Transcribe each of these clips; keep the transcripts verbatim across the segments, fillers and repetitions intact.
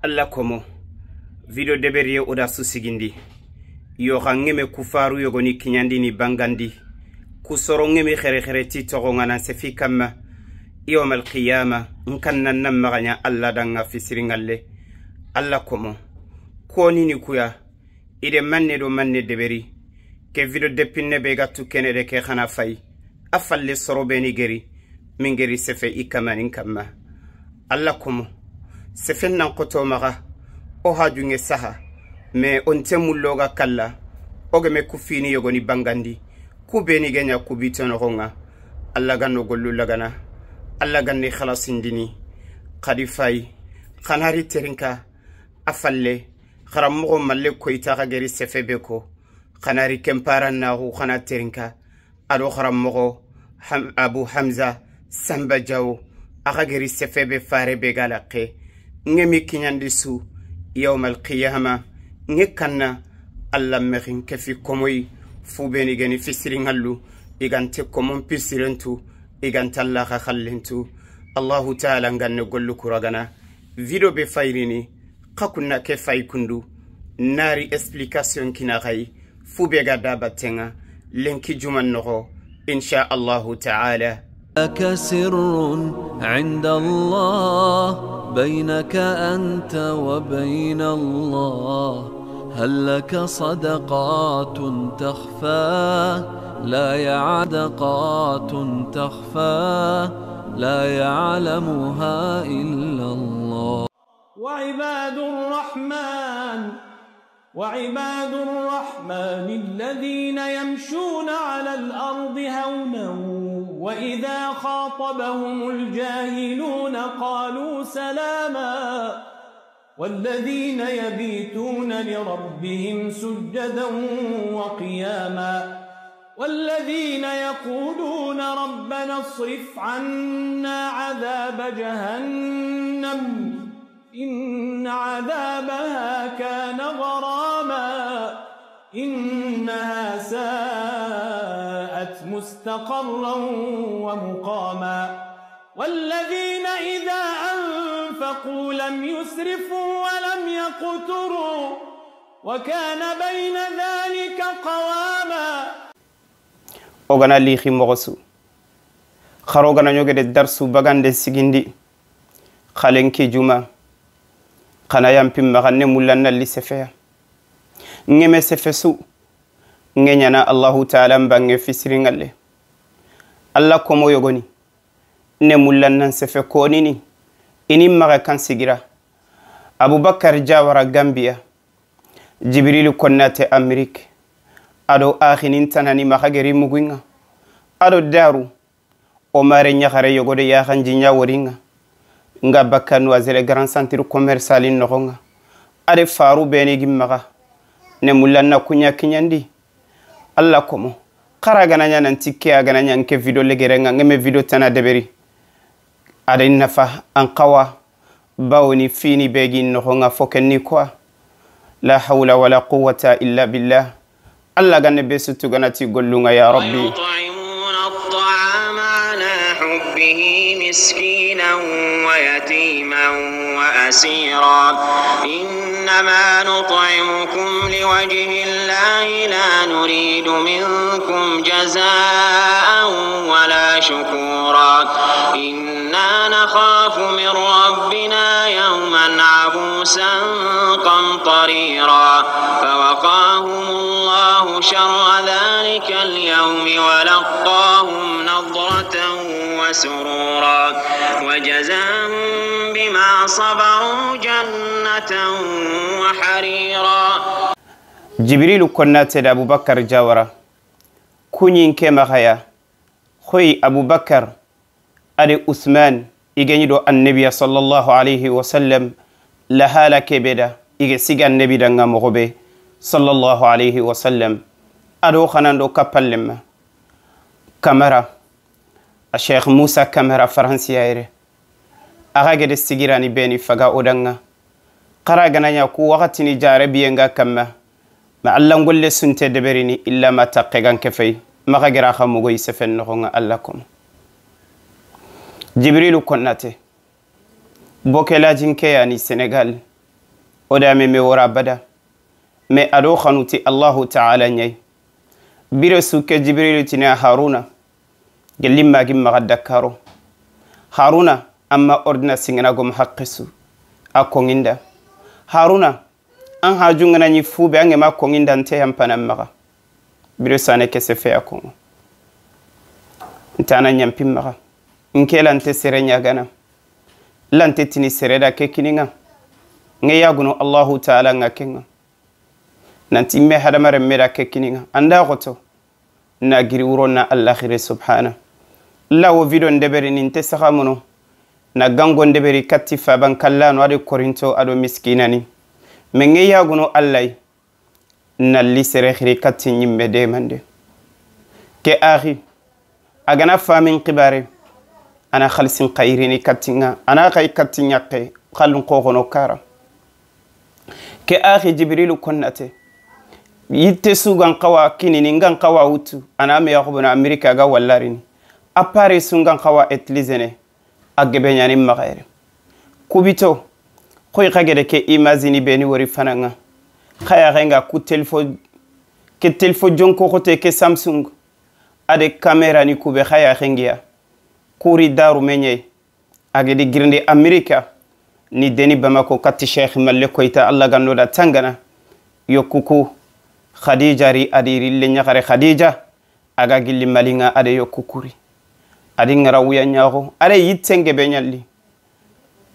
Alla komo, video deberiye oda su sigindi. Yo xa ŋeme kufaaru yogoni kiɲandini bangandi. Kusoro ŋeme xerexereti toxo ŋa nan sefi kamma. Yawmal qiyama, n kan nan nan maxaɲa Alla danga fisiriŋalle. Alla komo, konini kuya, ide manne do manne deberi. Ke video depinne be ga tu kene de ke xana fay. A falle soro beni geri, min geri sefe i kamanin kamma. Alla komo, sefen nan koto maxa, o hajunge saha, me o nte mullo ga kalla, o geme ku fini yogoni bangandi, ku beni geɲa ku bitonoxo ŋa. Alla ga no gollu lagana, Alla ga ni xalasindini. Xadi fay, xanari terinka, a falle, xaranmoxo malle koyita xa geri sefe be ko, xanari kenpara naxu xana terinka, ado xaranmoxo Ham-, Abu Hamza Samba Jawo, a xa geri sefe be fare be ga laxe, ŋe mi kiɲandi su, yawmal qiyama, ŋe kanna, Alla mexin kefi komoyi, fu beni geni fisiriŋallu, i gante komon pisirentu, i ganta Alla xa xallentu. Allahu taala nganne gollu kuragana, video be fayrini, xa kunna ke fay kundu, nari explication kina xay, fu be ga da batteŋa, lenki juman noxo, insha Allahu taala. لك سر عند الله بينك أنت وبين الله. هل لك صدقات تخفى؟ لا يعدقات تخفى، لا يعلمها إلا الله. وعباد الرحمن، وعباد الرحمن الذين يمشون على الأرض هونا وإذا خاطبهم الجاهلون قالوا سلاما. والذين يبيتون لربهم سجدا وقياما. والذين يقولون ربنا اصرف عنا عذاب جهنم إن عذابها كان غراما. إنها ساءت مستقرا ومقاما. والذين إذا أنفقوا لم يسرفوا ولم يقتروا وكان بين ذلك قواما. O gana lixi moxo su. Xaro gana ɲogede darsu bagande sigindi. Xalenki juma. Xana yampi maxanne mullanna li sefeya. Ŋeme sefe su. Ŋe ɲana Allahu taala mbange fisiriŋalle. Alla komo yogoni. Ne mullannan sefe konini. Ini maxa kan sigira. Abubakar Jawara Gambia. Jibirilu Konnate Amerik. Ado axinin tanani maxa geri muguiŋa. Ado daru. O mare ɲaxare yogode yaxan jiɲa woriŋa. Nga bakka Noiselle Grand Centre Commercial noxoŋa. Ade faru beni gimmaxa. Ne mullanna kuɲa kiɲandi. Alla komo. Xara gana ɲa nan tikke a gana ɲa nke video legereŋa ŋeme video tana deberi. Ade nafa an xawa. Bawo ni fini be gi noxoŋa fo kenni quoi. La hawla wala quwwata illa billah. Alla ganne be sutu ganati golluŋa ya rabbi. ويطعمون الطعام على حبه مسكينا ويتيما وأسيرا. إنما نطعمكم لوجه الله لا نريد منكم جزاء ولا شكورا. إنا نخاف من ربنا يوما عبوسا قمطريرا. فوقاهم الله شر ذلك اليوم ولقاهم نضرة وسرورا. وجزاهم بما صبروا جنة وحريرا. Jibirilu Konnate da Abubakar Jawara. Kuɲin ke maxaya. Xoyi Abubakar. Ade Usman, i geɲi do Annabiya sallallahu alayhi wa sallam, la hala kebe da, i ge sigi Annabi danga moxo be, sallallahu alayhi wa sallam. Ado xanan do kappalemma. Kamara, a Sheikh Musa Kamara Faransiya yere. Axa gede sigirani beni faga o danga. Xara gana ɲa ku waxatini jare biyenga kamma. Ma Alla ngolle sunte deberini illa ma takke gan kefey. Maxa gera xa mogoyi sefen noxonga Alla komo. Jibrilu Konnate. Bokelajin keyani Senegal. އޮޑާމެ މެ ވޯރާ ބަޑަ. މެ އަޑޯ ޚަނުތި އައްލާހު ތަޢާލާ ންޏައި. ބިރެއްސު ކެ ޖިބްރީލު ތިނާ ހާރޫނަ. ގެއްލިންމާގިން މަގަށް ދައްކާރޯ. ހާރޫނަ، އަންމަ އޮރިޖިނަލް ސިނގަނާ ގޮމް ހައްޤެއްސު. އަ ކޮން އިންދާ؟ ހާރޫނަ، އަން ހާޖުންގަނަ ނިފޫބެ އަން އެމާ ކޮން އިންދަންތޭ އަން ޕަނަން މަގަ. ބިރެއްސާނެ ކެސެ ފެއަކުން. ތާނަ ންޏަން ޕިންމަގަ. އިންކޭ ލަންތެ ސެރެންޏާ ގަނަ. ލަންތެ ތިނި ސެރެޑާ ކެކިނިން އަ. ންގެޔާގުނު އައްލާހު ތަޢާލާ ން އަކެން އަ. ނަން ތިންމެ ހަޑަމަރެން މެޑާ ކެކިނިން އަ. އަންޑާ ގޮތޯ. ނާ ގިރި އުރޯންނާ އައްލާ ޚިރެ ސުބްޙާނަ. ލަވޯ ވިޑޯން ޑެބެރި ނިންތެ ސަޚާމުނު. ނަ ގަންގޮން ޑެބެރި ކައްތި ފާބަން ކައްލާނު އަޑެ ކޮރިންތޯ އަޑު މިސްކީނަނި. މެންގެއްޔާގުނު އައްލައި. ނައްލި ސެރެ ޚިރި ކައްތި ނިންމެ ޑޭމަންޑެ. ކެ އާޚި. އަގަނާ ފާމިން ކިބާރެ. އަނާ ޚަލިސިން ކައިރިނި ކައްތިން އަ. އަނާ ކައި ކައްތިން އައްކެ. ކަލުން ކޯ ހޮނޯ ކާރަ. ކެ އާޚި ޖިބްރީލު ކޮންނަތެ. އިއްތެސު ގަން ޤަވާ ކިނި ނިންގަން ޤަވާ އުތު. އަނާ މެ ޔަހުބުނަ އަމެރިކާގަ ވައްލާރިނި. އައްޕާރި ސުންގަން ޤަވާ އެތްލިޒެނެ. އައްގެ ބެންޏާ ނިންމަ ގައިރެ. ކުބިތޯ. ކޮއި ޚަގެޑެ ކެ އިމާޒިނި ބޭނި ވޮރި ފަނަން އަ. ޚަޔާ ޚެނގާ ކު ތެލިފޯ. ކެ ތެލިފޯ ޖޮން ކޯ ކޮތެ ކެ ސަމްސުންގް. އަޑެ ކަމެރާ ނި ކުބެ ޚަޔާ ޚެނގިޔާ. ކޫރި ދާރު މެންޏެ. އަގެޑި ގިރިނޑި އަމެރިކާ. ނި ދެނި ބަމަކޯ ކައްތި ޝޭޚި މައްލެ ކޮއިތާ އައްލާ ގަންނޯޑާ ތަންގަނަ. ޔޮއްކުކު. ޚަދީޖާ ރީ އަޑި ރިއްލެންޏަ ޚަރެ ޚަދީޖާ. އަގާ ގިއްލި މަލިން އަ އަޑެ ޔޮއްކު ކުރި. އަޑިން ރައުޔަންޏާ ހޯ. އަޑެ އިއްތެންގެ ބެންޏަށްލި.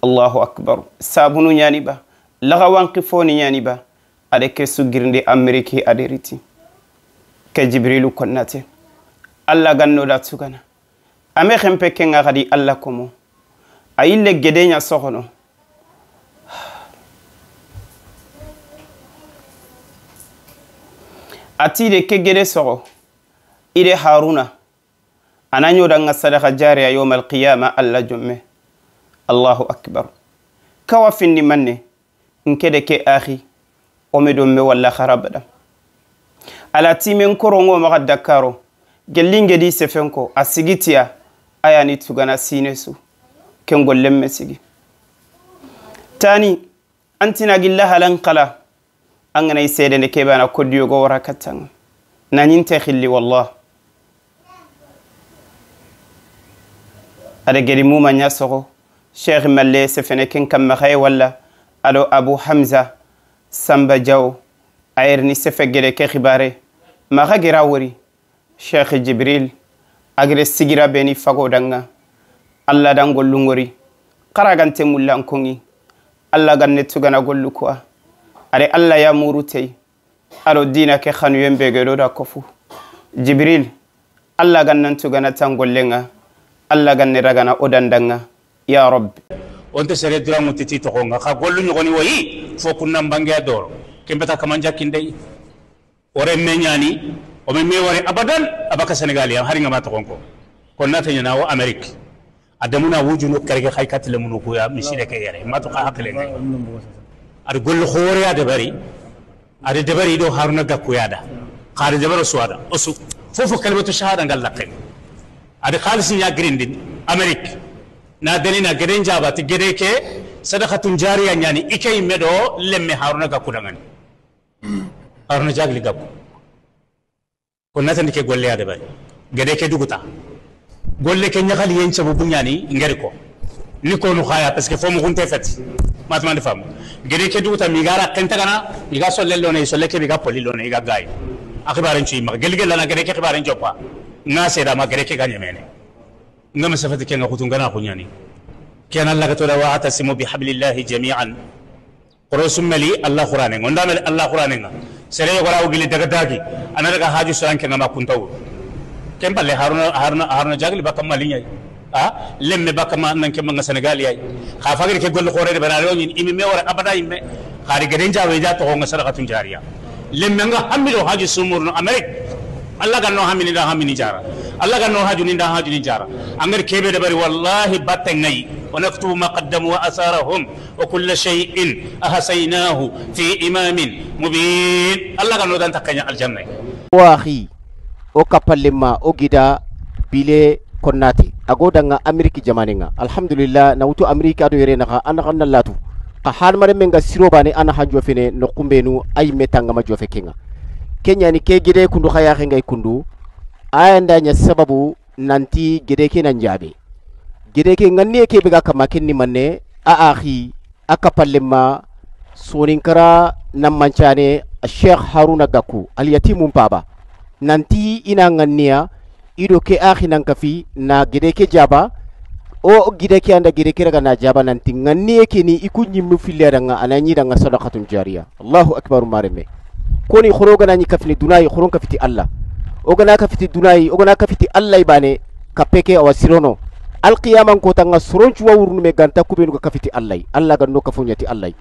އައްލާހު އަކްބަރު. ސާބުނު ނިޔާނިބާ. ލަގަވާން ކި ފޯނި ނިޔާނިބާ. އަޑެ ކެ ސު ގިރިނޑި އަމެރިކީ އަޑެ ރިތި. ކެ ޖިބްރީލު ކޮންނަތެ. އައްލާ ގަންނޯޑާ ތުގަނަ. އަމެ ޚެންޕެކެން އަ ހަދި އައްލަކޮމު. އައިއްލެއް ގެޑޭންޏާ ސޮހޮނު. އަތީ ދެކެ ގެޑެ ސޮހޮ. އިރެ ހާރޫނަ. އަނަންޔޯޑަން އަ ސަދަޤަ ޖާރިޔާ ޔައުމަލް ޤިޔާމާ އައްލަ ޖުމްމެ. އައްލާހު އަކްބަރު. ކަވަ ފިންނި މަންނެ. ންކެޑެ ކެ އާޚި. އޮމެޑު މެ ވައްލަ ޚަރަބަޑަ. އަލަ ތީމެން ކޮރޮން އޯ މަގަށް ދައްކާރޯ. ގެއްލިންގެ ދީ ސެފެންކޯ އަ ސިގިތިޔާ. އަޔާ ނިތުގަނަ ސީނެސު. ކެން ގޮއްލެންމެ ސިގި. ތާނީ. އަންތިނާ ގިއްލަ ހަލަން ކަލަ. އަންގަނައި ސޭޑެނެ ކޭބާނަ ކޮއްޑިޔޯ ގޯވަރާ ކައްތަން. ނަނިންތެ ޚިއްލި ވައްލާ. އަދެ ގެރިމޫ މަންޏާ ސޮހޯ. ޝޭޚި މައްލޭ ސެފެނެ ކެން ކަންމަ ޚައެ ވައްލަ. އަޑޯ އަބޫ ހަމްޒާ. ސަމްބަ ޖައު. އައިރް ނި ސެފެ ގެޑެ ކެ ޚިބާރެ. މަގަ ގެރާ ވޮރި. ޝޭޚި ޖިބްރީލް، އަގިރެ ސިގިރާ ބޭނި ފަގޯ ޑަންގަ، އައްލާ ޑަން ގޮއްލުން އޮރި، ކަރާގަން ތެ މުއްލަން ކޮންއި، އައްލާ ގަންނެ ތުގަނަ ގޮއްލުކުއާ، އަރެ އައްލާޔާ މޫރު ތެއި، އަރޯ ދީނަކެ ޚަނުޔެން ބޭގެ ޑޯޑާ ކޮފު. ޖިބްރީލް، އައްލާ ގަންނަން ތުގަނަ ތަން ގޮއްލެންއަ، އައްލާ ގަންނެ ރަގަނަ އޮޑަން ޑަންއަ، ޔާ ރައްބް. އޮންތެ ސެރެ ދުރަން އުތިތީ ތޮކޮންގަ، ކަ ގޮއްލު ނުގޮނި އޮތީ، ފޯ ކުންނަން ބަންގެއަށް ދޯރު. ކެނބަތާ ކަމަންޖާ ކިންދެއި. އޮރެން މެންޏާނީ، އޮމެން މޭ ވަރެ އަބަދަން، އަބަކަ ސެނެގާލިއާ، ހަރިން އަމާ ތޮކޮންކޮ. ކޮންނާތެ ޔަނާވޯ އަމެރިކް. އަދެމުނާ ވޫ ޖުނޫ ކަރެގެ ހައިކަތި ލެމުނު ކުޔާ މިސިރެކެ ޔަރެ. މާތު ކާ ހަކަލެނގެ. އަދި ގޮއްލު ހޯރެޔާ ދެބަރި. އަދި ދެބަރި އިޑޯ ހާރުނަގަ ކުޔާދަ. ކާރި ދެބަރު ސުވާދަ. އޮސު. ފުފު ކަލިމަތު ޝަހާދަ ގައްލަކެ. އަދި ޚާލިސިން ޔާ ގިރިން ދިން. އަމެރިކް. ނާ ދެނިނަ ގެޑެން ޖާބާތި ގެޑޭކޭ. ސަދަޤަތުން ޖާރިޔާ ންޏާނީ އިކެއިން މެޑޯ ލެއްމެ ހާރުނަގަ ކުޑަނގަނި. ހާރުނަ ޖާގިލި ގައްކު. ކޮންނަތަން ކެ ގޮއްލެ އާދެ ބައި. ގެޑޭ ކެ ދުގުތާ. ގޮއްލެ ކެ ންޏަކަލި އެންޗަ ބުބުންޏާނީ އިނގެރިކޮ. ނިކޯ ނުޚާޔާ ޕެސް ކެ ފޯމު ހުންތޭ ފެތި. މާތުމާނި ފާމު. ގެޑޭ ކެ ދުގުތާ މީގާރާ ކެންތަގަނާ، މީގާ ސޮއްލެއް ލޯނެ، ސޮއްލެ ކެ މީގާ ޕޮލި ލޯނެ، އީގާ ގާއި. އަޚިބާރެން ޗުއިމަ. ގެލިގެ ލަނާ ގެޑޭ ކެ އަޚިބާރެން ޖޮއްޕާ. ނާސޭ ދާމާ ގެޑޭ ކެ ގަންޏެ މޭނެ. އިނގަމަ ސެފަތި ކެން އަޚުތުން ގަނާ ކުންޏާނީ. ކެނައްލަގަތޯ ވައަޢްތަޞިމޫ ބިޙަބްލިއްލާހި ޖަމީޢަން. ކުރޯސުން މެލީ އައްލާ ޤުރްއާނެއް، އޮންޑާ މެލި އައްލާ ޤުރްއާނެއް. ސެރޭ ގޮރާ އުގިލި ދަގަދާގި، އަނަރަގަ ހާޖު ސުރާން ކެނގަމާ ކުންތައު. ކެންޕަލެ ހާރުނަ، ހާރުނަ، ހާރުނަ ޖާގިލި ބަކަމް މަލިން އައި. އާ، ލެއްމެ ބަކަމާ ނަން ކެމަންގަ ސެނެގާލި އައި. ކާފަގިރި ކެ ގޮއްލު ކޯރެ ބަނާރި އޮން އިމި މެ ވަރަ އަބަދާ އިމެ. ކާރި ގެޑެން ޖާ ވެދާ ތޯ ހޮނގަ ސަރަގަތުން ޖާރިޔާ. ލެއްމެންގަ ހަމިލޯ ހާޖި ސޫމޫރުނު އަމެރިކް. އައްލާ ގަންނޯ ހަމި ނިންދާ ހަމި ނިޖާރަ. އައްލާ ގަންނޯ ހާޖު ނިންދާ ހާޖު ނިޖާރަ. އަނގަރި ކޭބެ ދެބަރި ވައްލާހި ބައްތެން އައި. ونكتب ما قدموا وآثارهم وكل شيء أحصيناه في إمام مبين. އައްލާ ގަންނޯ ދަން ތައްކަންޏާ އަލްޖަންނަތް. ވާހީ، އޮ ކަޕައްލެއްމާ، އޮ ގިޑާ، ބިލޭ، ކޮންނާތި. އަގޯ ޑަންއަ އަމިރިކި ޖަމާނެއްއަ. އަލްޙަމްދުލިއްލާ، ނައުތު އަމިރީކާ އަޑު އެރޭނަކަ އަންނަ ގަންނައްލާތު. ކަހާން މަރެމެންގަ ސިރޯބާނެ އަނަ ހަން ޖުވެފިނެ ނޮކުމްބޭނު އައި މެ ތަންގަމަ ޖުވެފެކެން. ކެންޏާނި ކޭ ގެޑޭ ކުނޑު ހަޔާ ހެނގައި ކުނޑު. އާޔަންދާ ންޔަ ސަބަބު ނަންތީ ގެޑޭކޭ ނަން ޖާބޭ. ގެޑޭކޭ ނަންނިޔެކޭ ބެގާ ކަމާ ކެންނި މަންނޭ އަ އާޚީ އަކަޕަށްލެއްމާ ސޯނިންކަރާ ނަން މަންޗާނޭ އައްޝޭޚް ހާރޫނަށް ގަކު އަލްޔަތީމުން ޕާބާ. ނަންތީ އިނާ ނަންނިޔާ އިޑު ކެ އާޚި ނަން ކަފީ ނާ ގިރެކެ ޖާބާ. އޯ ގިރެކެ އަންޑަ ގިރެކެރަގަ ނާ ޖާބާ ނަންތި ނަންނިޔެކެ ނީ އިކު ނިންމު ފިއްލެއަރަން އަނަންޏި ރަން އަ ސަދަޤަތުން ޖާރިޔާ. އަލްލާހު އަކްބަރު މާރެމެ. ކޯނި ޚުރޯގަ ނާންޏި ކަފިނި ދުނާއި ޚުރުން ކަފިތި އައްލާ. އޯގަ ނާ ކަފިތި ދުނާއި އޯގަ ނާ ކަފިތި އައްލާ އިބާނެ ކަޕެކެ އަވަ ސިރޮނޯ. އަލްޤިޔާމަން ކޯތަން އަ ސުރޮން ޗުވަ އުރުނުމެ ގަންތަ ކުބެނުގަ ކަފިތި އައްލައި. އައްލާގަ ނޯ ކަފުންޏަތި އައްލައި.